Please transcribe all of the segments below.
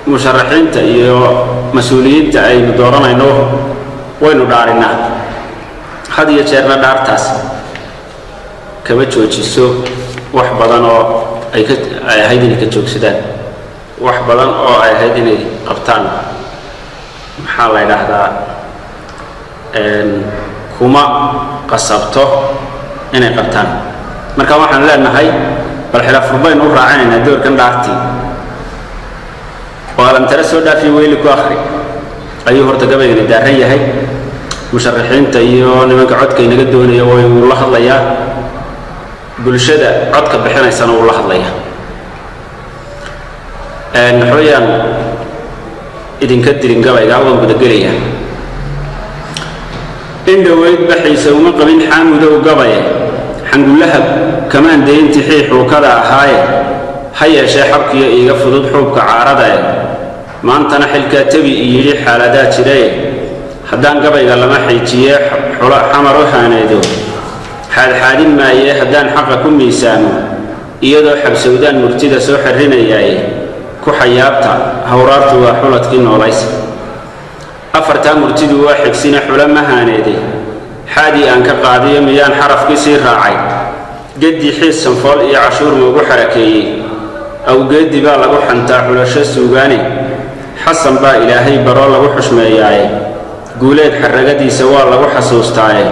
Musharaxiinta iyo mas-uuliyiinta aynu dooranayno waynu dhaarinaa had iyo jeerna. Dhaartaas kama joojiso wax badan oo ay ka ay ahayd inay ka joogsadaan, wax badan oo ay ahayd inay qabtaan. Maxaa la yidhaahdaa, kuma qasabto inay qabtaan. Marka waxaan leenahay, bal xilafur baynu u raacinaynaa doorkan dhaartii oo alamtare soo dhaafiyo weyli ku akri ayuu horta gabaygani daaran yahay. Musharaxiinta iyo nimanka codka inaga doonaya way wuu la hadlayaa, bulshada codka bixinaysana wuu la hadlayaa. Waxweeyaan idinka dirin gabaygaa waan gudagelayaa. In dhoweyd baxiisa uma qabin xaamudow gabaye, xangullaha kamaan daynti xiixuukada ahaaye, ha yeeshee xabkiyo iiga fudud xuubka caaradae. Maantana xilkaa tebi i yidhi xaaladaa jiraye, haddaan gabayga lama xiijiyee xamar u haaneedo xaadxaadin maayee, haddaan xaqa ku miisaamo iyadoo xabsowdaan murtida soo xarrinayaaye, ku xayaabta hawraartu waa xuladkii noolaysa. Afartaa murtidu waa xigsina xula ma haaneede, xaadii aan ka qaadiyo miyaan xarafkii sii raacay? Geddii xiis sanfool iyo cashuur maugu xarakeeyey? Awgeeddi baa lagu xantaa xulasho suugaane, Xasan baa Ilaahay baroo lagu xushmeeyaaye, Guuleed xarragadiisa waa lagu xasuustaaye,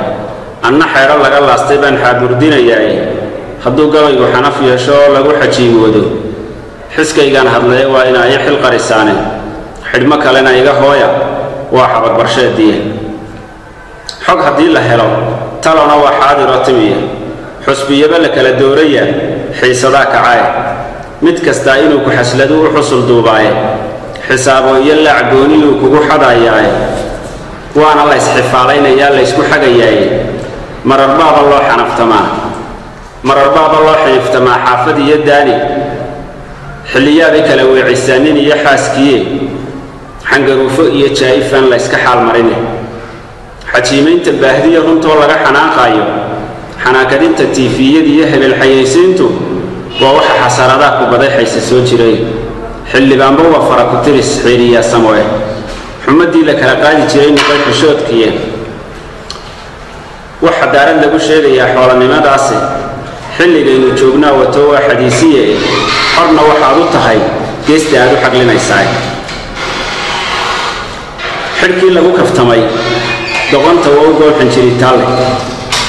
anna xeero laga laastay baan xaaburdinayaaye. Hadduu gabaygu xanaf yeesho oo lagu xajiimoodo, xiskaygaan hadlaye waa inaa ii xil qarisaane, xidhmo kalena iga hooya waa xabagbarsheediya. Xog haddii la helo talona waa xaadiroo timiya, xusbiyaba la kala dooraya xiisadaa kacaye, mid kastaa inuu ku xasladu u xusul duubaaye, xisaabo iyo laac gooniyuu kugu xadayaaye, waana la ysxifaalaynayaa laysku xagayaaye. Mararbaaba loo xanaftamaa, mararbaaba loo xiniiftamaa xaafad iyo daani, xilliyaabay kala weecisaa nin iyo xaaskiye, xangaruufo iyo jaa'ifaan layska xaalmarine. Xajiimaynta baahdiya runtoo laga xanaaqaayo, xanaakadinta tiifiyada iyo hebel xayaysiintu waa waxa xasaradaha ku baday xayse soo jiray. Xildhibaanba waa fara ku tiris xiiriyaa samoe, xumaddii la kala qaadi jiray noqay xishoodkiye. Wax xadaarad lagu sheegayaa xoolanimadaasi xilligaynu joognaa wato waa xadiisiye, eh xorna waxaad u tahay geesta aad u xaglinaysaa. Xidhkii lagu kaftamay doqonta waa u goolxan jiritaalle,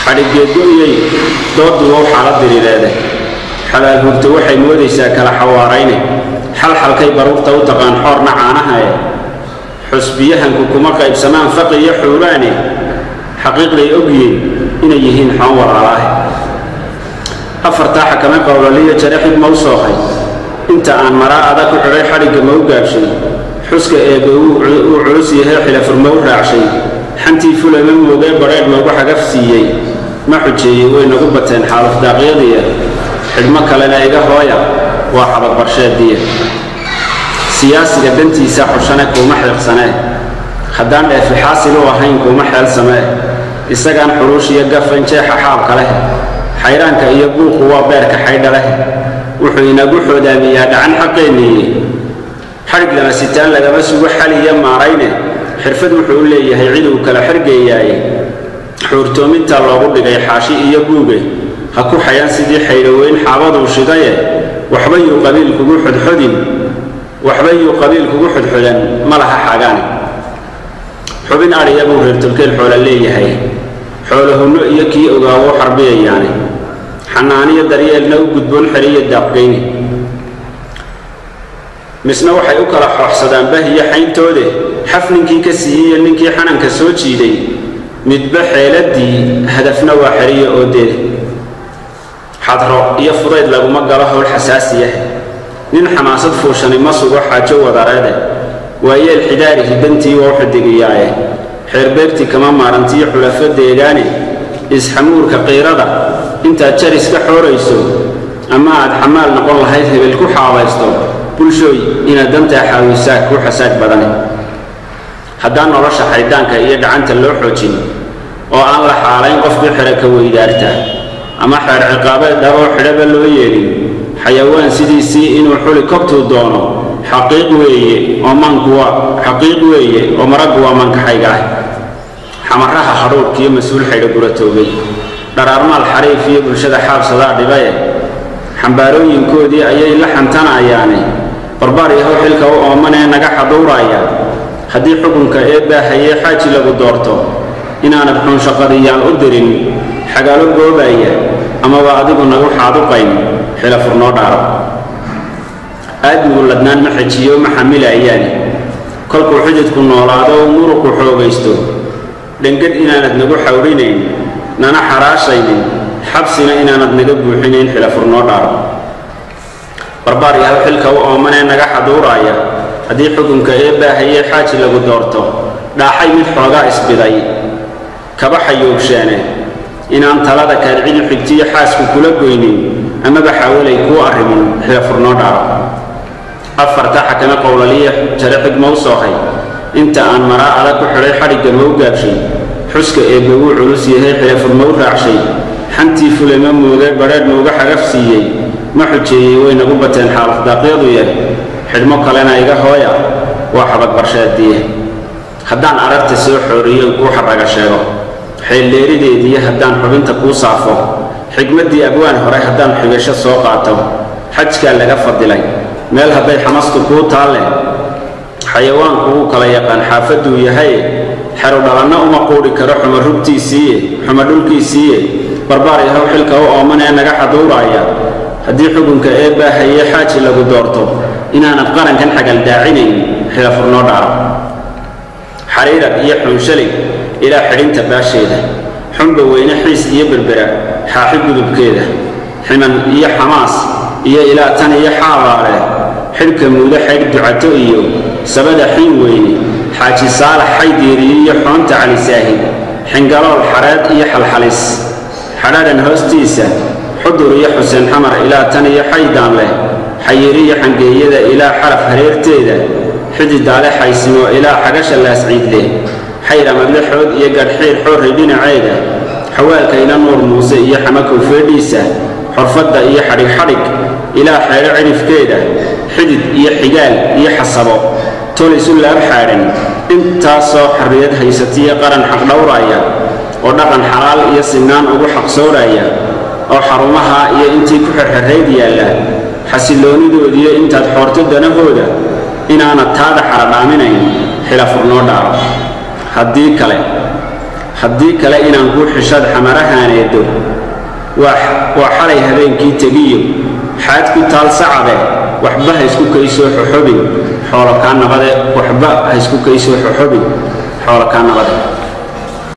xadhiggeedgo'yey dooddu wow xaalad diriireede, xabaalhurto waxay moodaysaa kala xawaarayne, xalxalkay baruurta u taqaan xoorna caanahae. Xusbiyahanku kuma qaybsamaan faqi iyo xuuraane, xaqiiqday ogyihiin inay yihiin xoon walaalaah. Afartaa xakame qowlaliyo jaraxid ma u soohay, inta aan maraa adag ku xidhay xadhigga ma u gaabshay? Xuska eebbe uu culus yahay xilafur ma u raacshay? Xantii fulama moogee badheedh maugu xagaf siiyey? Ma xujeeyey way nagu bateen xaalufdaaqyadiya, xidhmo kalena iga hooya waa xabagbarsheediya. Siyaasiga dantiisa xushane kuuma xiiqsanee, haddaan dheefi xaasil u ahayn kuuma xeel samee, isagaan xuruush iyo gafan jeexa xaabka leh, xayraanka iyo buuqu waa beerka xaydha leh, wuxuu inagu xoodaamiyaa dhacan xaqeenniiye. Xadhig lama sitaan lagama sugo xal iyo maarayne, xirfad wuxuu u leeyahay cid uu kala xergeeyaaye, xuurtoomintaa loogu dhigay xaashi iyo buuge. Ha ku xayan sidii xaydhoweyn xaabaduu shidaye, waxba yuu qabiil kugu xodxodin, waxba yuu qabiil kugu xodxodan ma laha xaagaane. Xubin adhiya buu reer tolkeel xoola leeyahay, xoolahunno iyo kii ogaawoo xarbiyayaane, xanaaniyo daryeelna u gudboon xeriyo daaqgeyne. Misna waxay u kala xooxsadaan bahiyo xayntoode, xaf ninkii ka siiyey iyo ninkii xananka soo jiiday, midba xeeladii hadafna waa xeriyo oodeeda. Xadro iyo fudayd laguma galo howl xasaasiyah, nin xamaasad fuushani ma sugo xaajo wadareede, waayeel xidaarihi dantii waa u xidigiyaaye, xeerbeegti kama maarantiyo xulafo deegaane. Isxamuurka qiirada intaad jaris ka xoorayso ama aad xamaal noqon lahayd hebel ku xaabaysto, bulshooy inaad dantaa xaawisaa kuu xasaag badane. Haddaan nolosha xayddaanka iyo dhacanta loo xoojin oo aan la xaalayn qofkii xidha ka weydaarta ama xeer ciqaabeed dhaboo xidhaba loo yeelin, xayawaan sidiisii inuu xuli kobtuu doono Xaqiiq weeye oo maanku waa xaqiiq weeye oo maraggu waa maankaxayga ah. Xamaraha hadhuudhkiyo mas-uul xaydha guratoobay, dharaarmaal xariif iyo bulshada xaabsadaa dhibaye, xambaarooyinkoodii ayay la xantanayaane. Barbaar yahow xilka u oomanee naga xaduuraya, haddii xukunka ee baahayee xaaji lagu doorto, inaanad xuunshaqadiyaal u dirin xagaalo goobaya amaba adigu nagu xaaduqayn, xila furnoo dhaaro. Aadmigu ladnaan ma xejiyo, ma xamilayaane, kolkuu xididku noolaado oo muruqu xoogaysto, dhengad inaanad nagu xawrinayn, nana xaraashaynin, xabsina inaanad naga buuxinayn, xila furnoo dhaaro. Barbaar yahow xilka u oomanee naga xaduuraaya, haddii xukunka ee baahayee xaaji lagu doorto, dhaaxay mid xoogaa isbiday kaba xayuubsheene, inaan talada kaadcidu xigtiyo xaasku kula goynin amaba xaawalay kuu arrimin, xila furnoo dhaaro. Afarta xakame qowlaliya jare xigma u soohay, inta aan maraa adag ku xidhay xadhigga ma u gaabshay, xuska eebbe wuu culus yahay xilafur ma u raacshay, xantii fule ma mooge badheedh ma uga xagaf siiyey, ma xujeeyey way nagu bateen xaalufdaaqyadu yah, xidhmo kalena iga hooya waa xabag barshaadiye. Haddaan ararta soo xooriyo kuu xarraga sheego, xeeldheerideediyo haddaan xubinta kuu saafo, xigmaddii abwaan hore haddaan xigasho soo qaato, xajkaa laga fadilay meel hadday xamastu kuu taalle, xayawaanku wuu kala yaqaan xaafadduu yahaye, xeru dhalanna uma quudhi karo xuma rugtiisiiye, xuma dhulkiisiiye. Barbaar yahow xilka u oomanee naga xaduuraaya, haddii xukunka ee baahayee xaaji lagu doorto, inaanad qarankan xagaldaacinayn, xila furnoo dhaaro. Xariirad iyo xuunshalig ilaa xidhinta baasheeda, xunba weyne xiis iyo berbera xaaxi gudubkeeda, ximan iyo xamaas iyo ilaa tan iyo xaabaale, xidhka muudo xaydh ducato iyo sabada xiin weyne, Xaaji Saalax xaydiiriye iyo xoonta Cali Saahid, xingalool xareed iyo xalxalis xadhaadhan hoostiisa, Xudur iyo Xuseen Xamar ilaa tan iyo xaydaan leh, xayiri iyo xangeeyada ilaa xaraf hareerteeda, xididaale xaysimo ilaa xagasha laasciidleh, xayramadle xood iyo gadhxiir xoorray dhinaceeda, xawaalka ila Nuur Muuse iyo xamakow feedhiisa, xorfadda iyo xadhigxadhig ilaa xeedho cidhifkeeda, xidid iyo xigaal iyo xasabo tol isu laab xaadhan, intaasoo xorriyad haysatiyo qaran xaqdhowraaya oo dhaqan xalaal iyo sinaan ugu xaqsooraya, oo xarumaha iyo intii ku xerxerrayd yaalla xasilloonidoodiyo intaad xoorto danahooda, inaanad taada xaradhaaminayn, xila furnoo dhaaro. Haddii kale inaan kuu xishaad xamarahaaneedo, waa xalay habeenkii tegiyo xaad ku taal sacabe, waxba ha isku kaysoo xoxobin xoolo kaa nabade, waxba ha isku kaysoo xoxobin xoolo kaa nabade.